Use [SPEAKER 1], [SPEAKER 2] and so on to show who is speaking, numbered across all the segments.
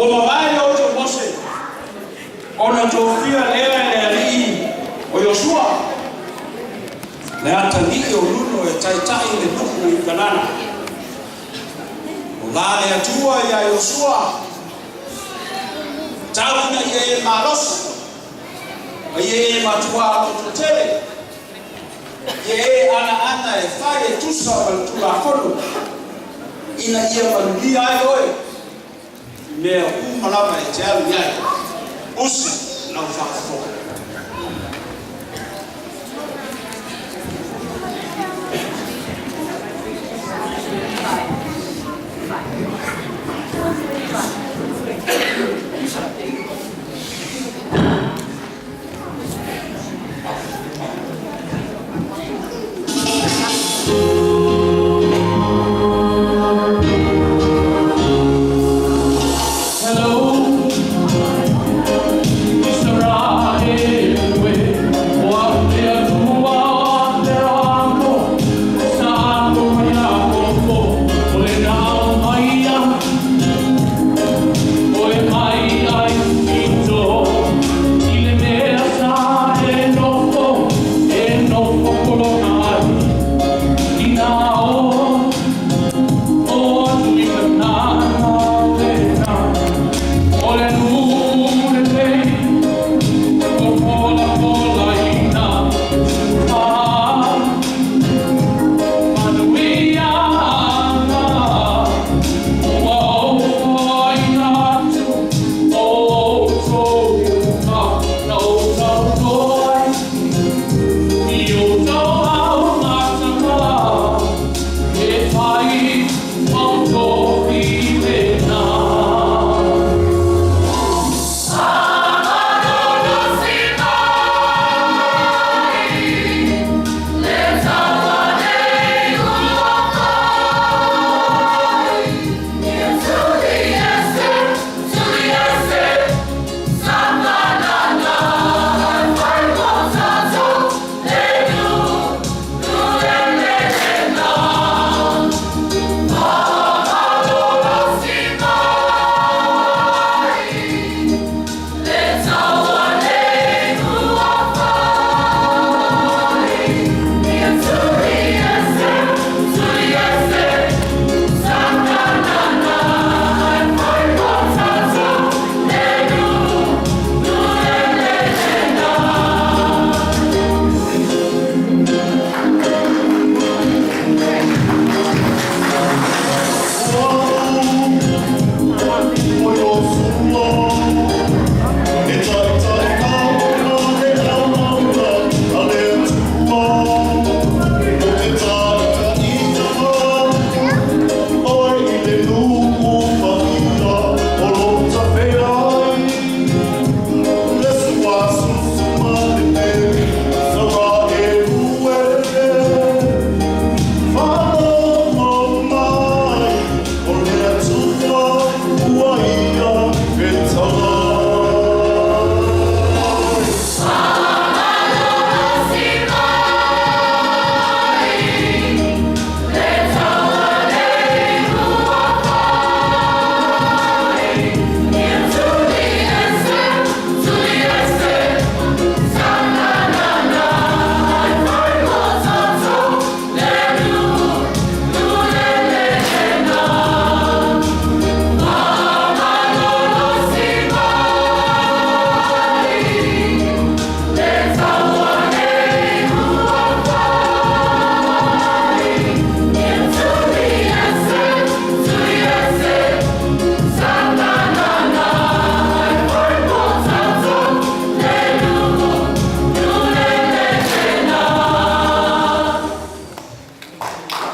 [SPEAKER 1] Ua mavae le oto o Mose, ona tofia lea e le Alii o Iosua, le atalii o Nuno e taitai le nuu i Kanana. O la le Atua iā Iosua, tau ina ia e malosi, ma ia e matuā lototele, ia e anaana e fai e tusa ma le Tulafono, ina ia manuia ai oe i mea uma lava e te alu i ai. Usi lau faafofoga.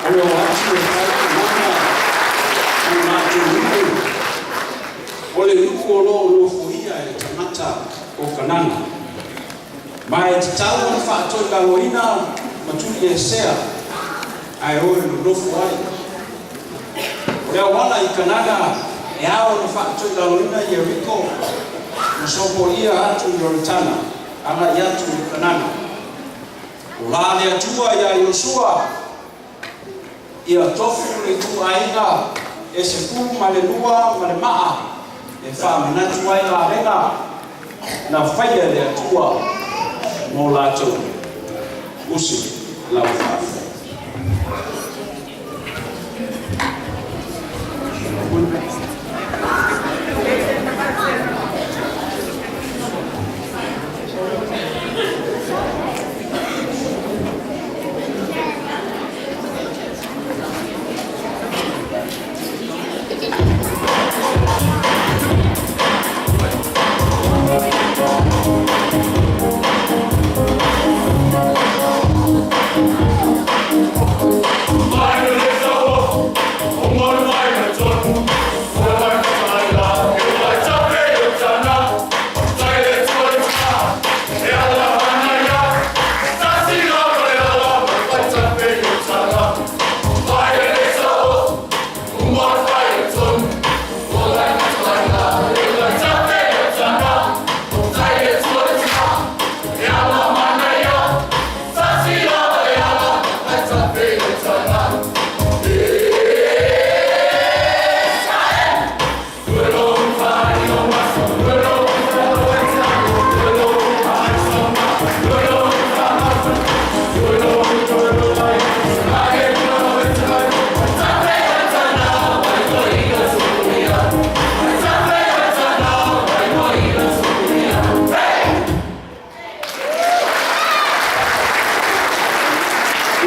[SPEAKER 1] O le o atu e fai tulaga ma le matou nuu, o le nuu o lo o nofoia e tagata o Kanana, ma e tatau ona faatoilaloina ma tuliesea, ae o e nonofo ai. O le auala i Kanana e ao ona faatoilaloina Ieriko ma sopoia atu Ioritana agai atu i Kanana. O la le Atua iā Iosua, ia tofu le ituaiga e 12 ma le maa. E faamanatu ai lalega na faia e le Atua mo latou. Usi lau faafofoga.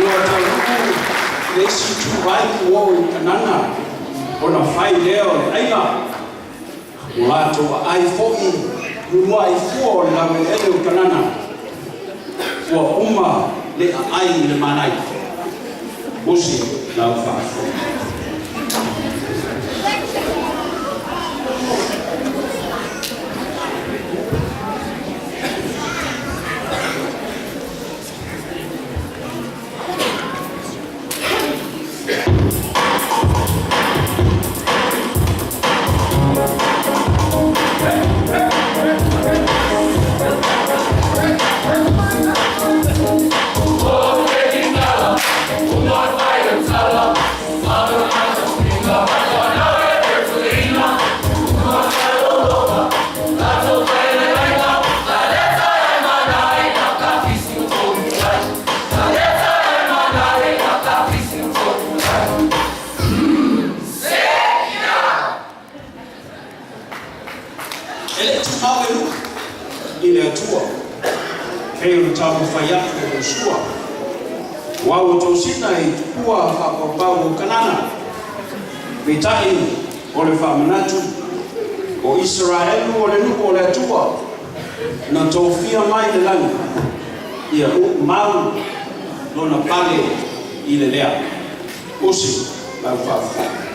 [SPEAKER 1] Ua taunuu le isi ituvai ua oo i Kanana, ona fai lea o le ʻaiga. Ua latou aai foi uluai fua o le laueleele o Kanana. Ua uma le aai i le manaia. Usi lau faafofoga. E le i tumau le nuu i le Atua, pei ona taumafai atu e Iosua, aua ua tosina i tupua faapaupau o Kanana. Peitai, o le faamanatu, o Isaraelu o le nuu o le Atua, na tofia mai le lagi, ia uumau lona pale i le lea. Usi lau faafofoga.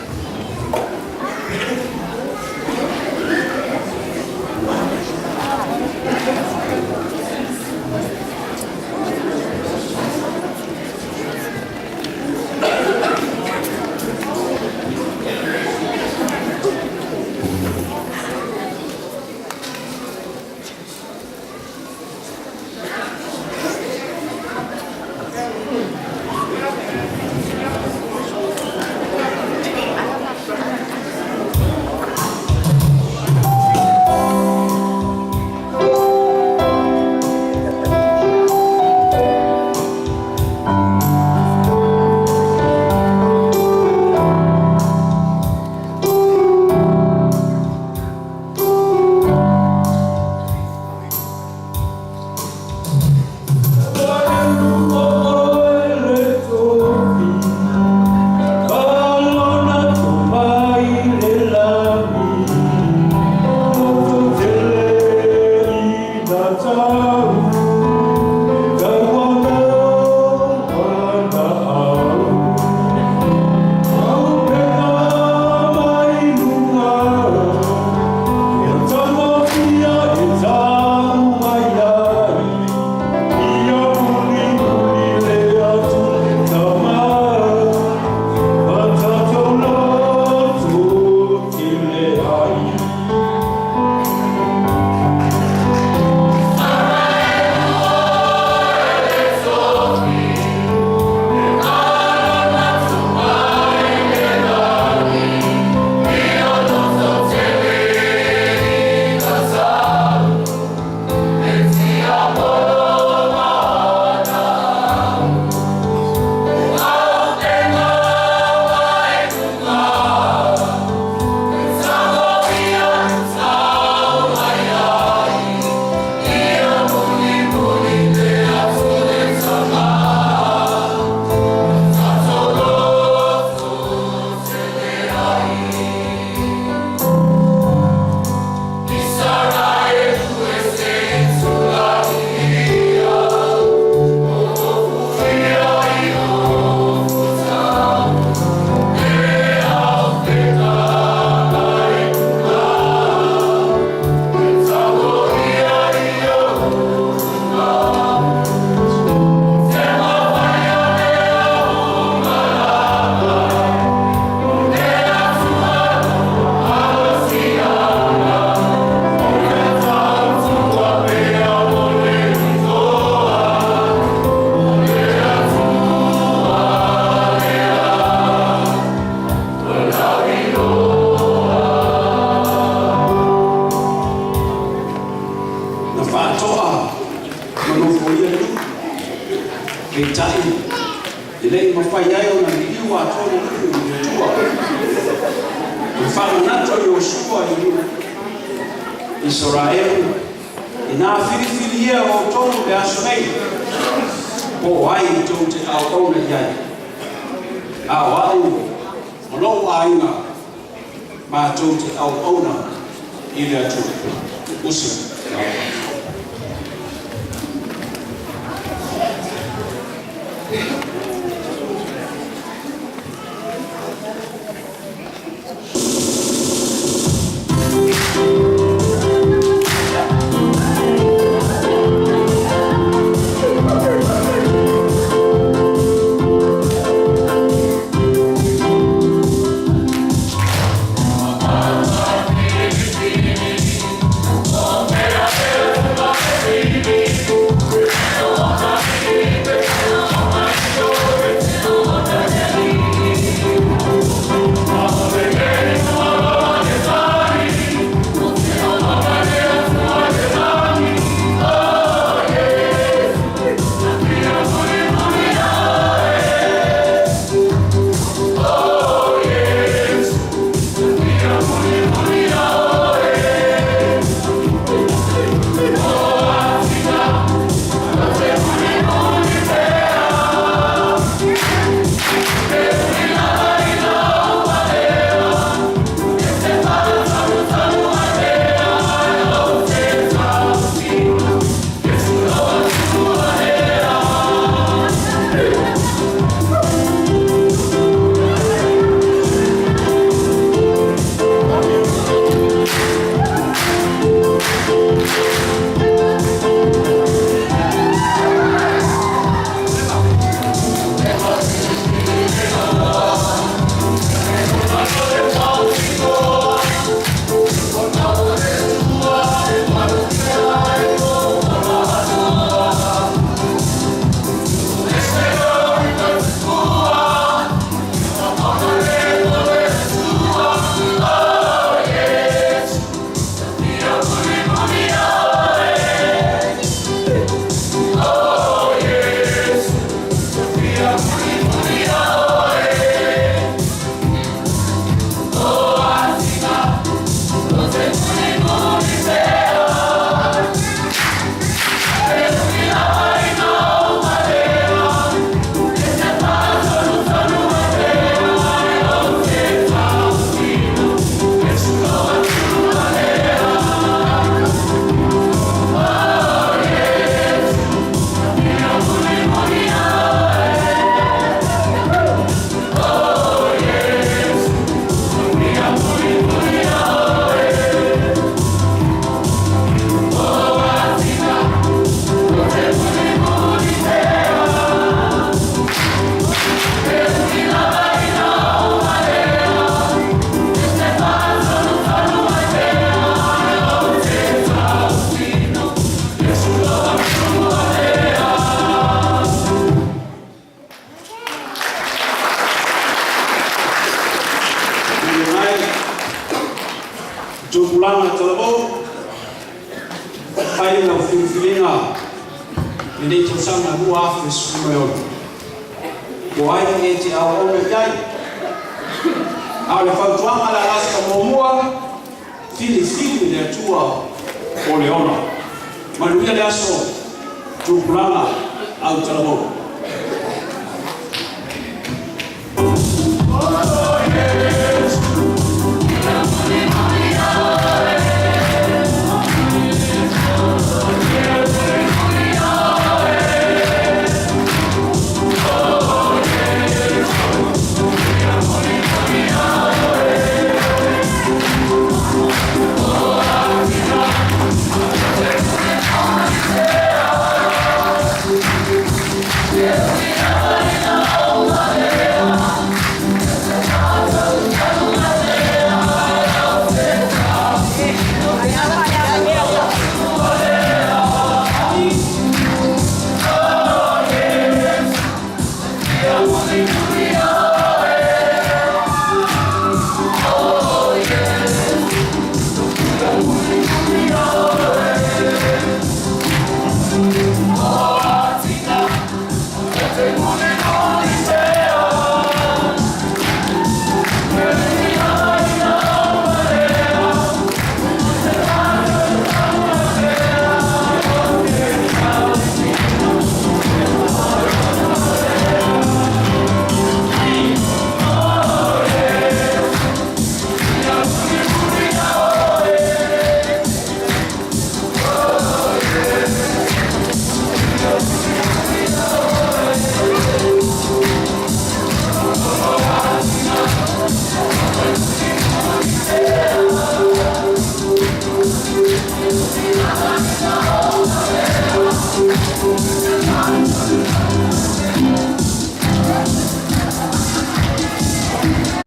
[SPEAKER 1] Peitai, e le i mafai ai ona liliu atoa le nuu i le Atua. O le faamanatu a Iosua i nuu Isaraelu, Ina filifilia e outou i le aso nei, po o ai tou te auauna i ai, a o au ma lou aiga, matou te auauna i le Atua. Usi. Tuuina mai tupulaga talavou, fai lau filifiliga i lenei tausaga 2016. Po o ai e te auauna i ai? A o le fautuaga le Alaska muamua, filifili le Atua o le ola. Manuia le aso, tupulaga au talavou.